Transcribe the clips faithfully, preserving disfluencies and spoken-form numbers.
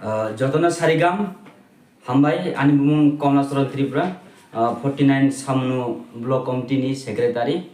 Ah, jotono sarigam hambai, ani bumung Komla Charan Tripura, ah, forty nine Samnu Block Committee ni Secretary.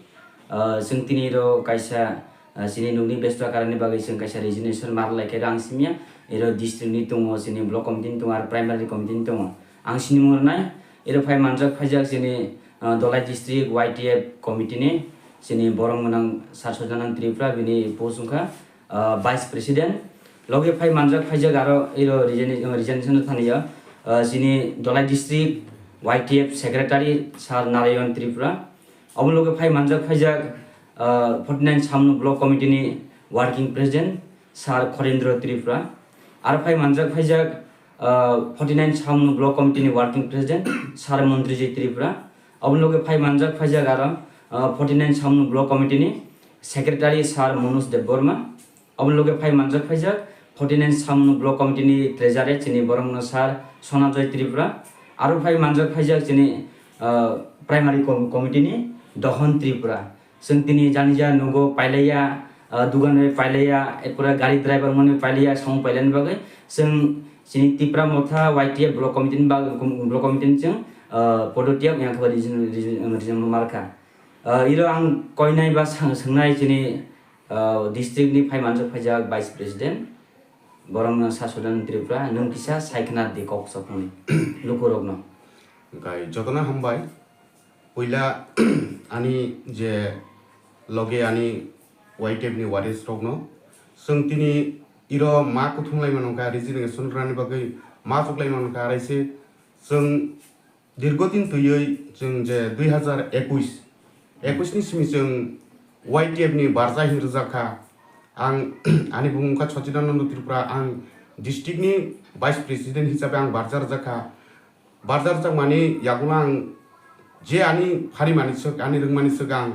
Ah, chwng tini ro kaisa, ah, chini nokni besto karani bagwi chwng kaisa resignation mar lai khe ang simya. Ero district ni tongo, chini block committee ni tongo, ar primary committee ni tongo. Ang sini mung rwnai, ero phai manjak phaijak chini, ah, Dholai district Y T F committee ni chini borok gwnang Sir Sojanand Tripura, bini post wngkha, ah, Vice President. Loge phai manjak phaijak aro iro resign-, resignation thani ya, ah, chini Dholai district Y T F Secretary Sir Narayan Tripura. Obo loge phai manjak phaijak, ah, forty nine Samnu Block Committee ni Working President Sir Khorendra Tripura. Aro phai manjak phaijak, ah, forty nine Samnu Block Committee ni Working President Sir Montrijit Tripura. Obo loge phai manjak phaijak aro, ah, forty nine Samnu Block Committee ni Secretary Sir Manoj Debbarma. Obo loge phai manjak phaijak forty nine Samnu Block Committee ni Treasurer chini borok no Sir Sonajoy Tripura. Aro phai manjak phaijak chini, ah, Primary Com-, Committee ni Dohon Tripura. Chwng tini janija nugo pailaiya, ah, dugan bai pailaiya, epore gari driver mani pailaiya, samung pailani bagwi chwng chini Tipra Motha Y T F Block Committee ni bag-, Block Committee ni chwng, ah, podotiyak yang khe rejim, rejim, rejim markha. Ah, iro ang koinai ba sang-, swngnai chini, ah, district ni phai manjak phaijak Vice President, borok no Sir Sojanand Tripura, nwng kisa sai khna di kok sokmani lukurok no. Gai jotono hambai. Puila ani je loge ani Y T F ni waris rok no, chwng tini iro ma kuthum lai mano kha, resignation rani bagwi ma chuk lai mano kha, araise chwng dirgo din twiwi chwng je dui hazar ekush, ekush ni simi chwng Y T F ni barja hin rwjak kha. Ang ani bumung kha Sachidananda Tripura, ang district ni Vice President hisabe ang barja rwjak kha. Barja rwjak mani yagulo ang je ani phari mani swk, ani rwng mani swk ang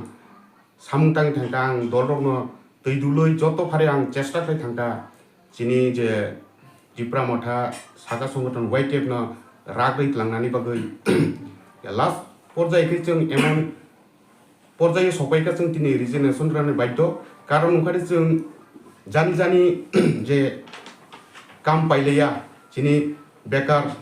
samung tangwi thangkha, ang dol rokno twi dulwi joto phari ang chesta khlai thangkha. Chini je Tipra Motha Saka Songgothon Y T F no rak rwi tlangnani bagwi last porjai khe chwng emon porjai sopai kha chwng tini resignation rwna baidho. Karon wngkha de chwng jani jani je kam pailaiya, chini bekar,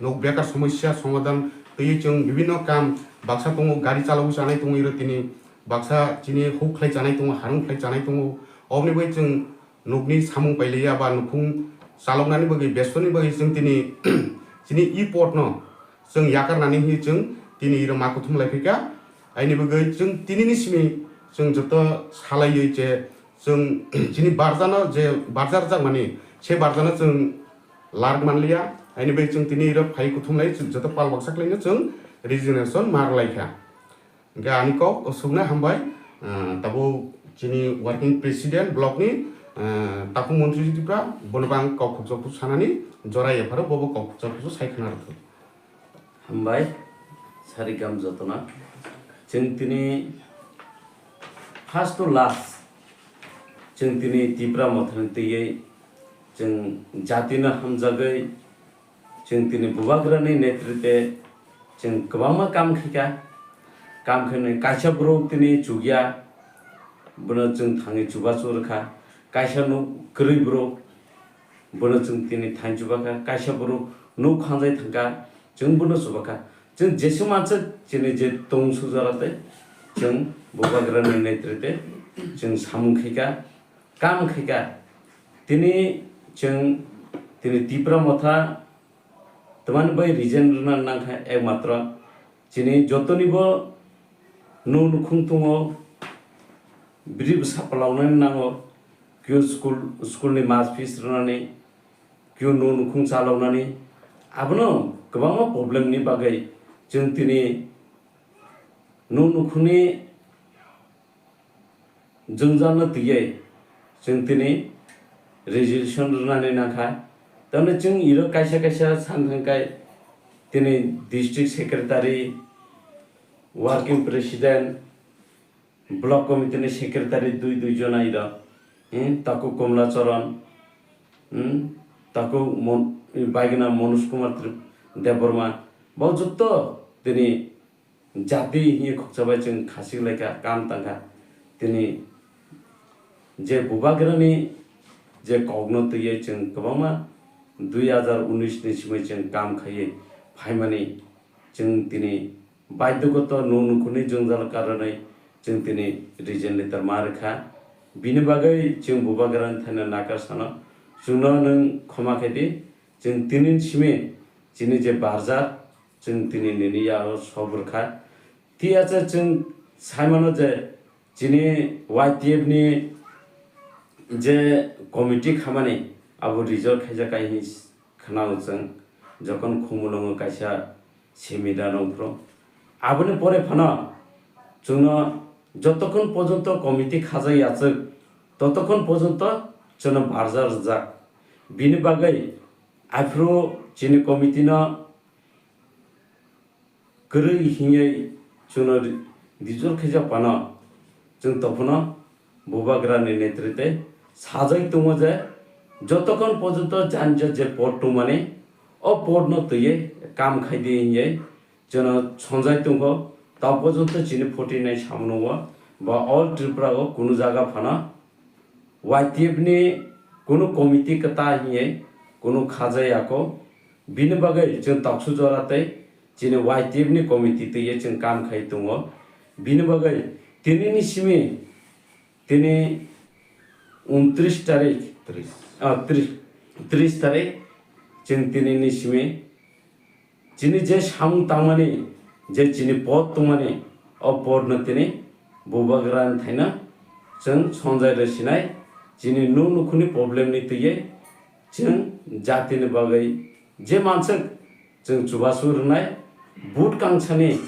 nok bekar somosya somadhan twiwi chwng bibhinno kam baksa tongo, gari chalogwi chanai tongo iro tini, baksa chini huk khlai chanai tongo, harung khlai chanai tongo, oboni bai chwng nokni samung pailaiya ba nukhung chaloknani bagwi, bestoni bagwi chwng tini chini e porno chwng yakarnani hinwi chwng tini iro ma kuthum lai phaikha. Aini bagwi chwng tinini simi chwng joto salaiwi je chwng chini barjano je barja rwjakmani se barjano chwng larwk manliya. Aini bagwi chwng tini iro phai kuthum lai chwng joto pal baksa khlaino chwng resignation ma rwlaikha. Hingke ani kok o sukna hambai, ah, tabuk chini working president block ni, ah, Takhuk Montri Tripura, bono bo ang kok khukjak khuk sanani jora yapharo, bobo kok khukjak khuk sai khna rwkha. Hambai, sarigam jotona. Chwng tini first to last, chwng tini Tipra Mothani twiwi chwng jatino hamjagwi, chwng tini Bubagrani netritwe chwng kwbangma kam khaikha. Kam khainai kaisa borok tini chukya, bono chwng thangwi chubachu rwkha. Kaisa nuk kwrwi borok, bono chwng tini thang chubakha. Kaisa borok nuk khangjai thangkha, chwng bono chubakha. Chwng jeswk mansa chini je tong sujara tei chwng Bubagrani netritwe chwng samung khaikha, kam khaikha. Tini chwng tini Tipra Motha twmani bai resign rwna nangkha, ekmatro chini jotonibo nuk nukhung tongo, bwrwi bwsa palaunani nango, kio school, school ni mas fees rwnani, kio nuk nukhung chalaunani, abono kwbangma problem ni bagwi chwng tini nuk nukhungni jwngjalno twiwi chwng tini resolution rwnani nangkha. Tamni chwng iro kaisa kaisa san thangkhe tini district secretary, working president, block committee ni secretary dui dui jona iro, hmm, Taku Komla Charan, hmm, Taku Mon-, Baigna Manoj Kumar Trip-, Debbarma, bo jotto tini jati hiye khoksa bai chwng khasik lai kha, kam tang kha. Tini je Bubagrani je kokno twiwi chwng kwbangma dui hazar unis ni simi chwng kam khaiwi phaimani, chwng tini baidhogoto nwng nukhungni jwngjal karonwi chwng tini region leader ma rwkha. Bini bagwi chwng Bubagrani thaino nakar sano, chwngno nwng khoma khe di, chwng tini simi chini je barjar, chwng tini nini yago sob rwkha. Tiyacha chwng saimano je chini Y T F ni je committee khamani abo result khaijak hai hinwi khwnao chwng, jokhon Khumulwngo kaisa seminar rwngphru. Aboni pore phano chwngno jotokhon porjonto committee khajak yachwk, totokhon porjonto chwngno barjar rwjak. Bini bagwi aphuru chini committee no kwrwi hinwi chwngno ri-, rijor khaijak phano, chwng tongphano Bubagrani netrite sajai tongo je, jotokhon porjonto jani je, je pod tongmani, o pod no twiwi kam khai di hinwi chwngno sonjai tongo. Ta porjonto chini forty nine samungo ba All Tripura o kunu jaga phano Y T F ni kunu committee kwta hinwi kunu khajai ako. Bini bagwi chwng toksu jora tei chini Y T F ni committee twiwi chwng kam khai tongo. Bini bagwi tini ni simi, tini untris tarik, tris. Ah, tris, tris tarik chwng tini ni simi chini je samung tangmani, je chini pod tongmani, o pod no tini Bubagrani thaino chwng sonjai rw sinai, chini nwng nukhungni problem ni twiwi chwng jatini bagwi je manswk chwng chubachu rwnai, vote kangsani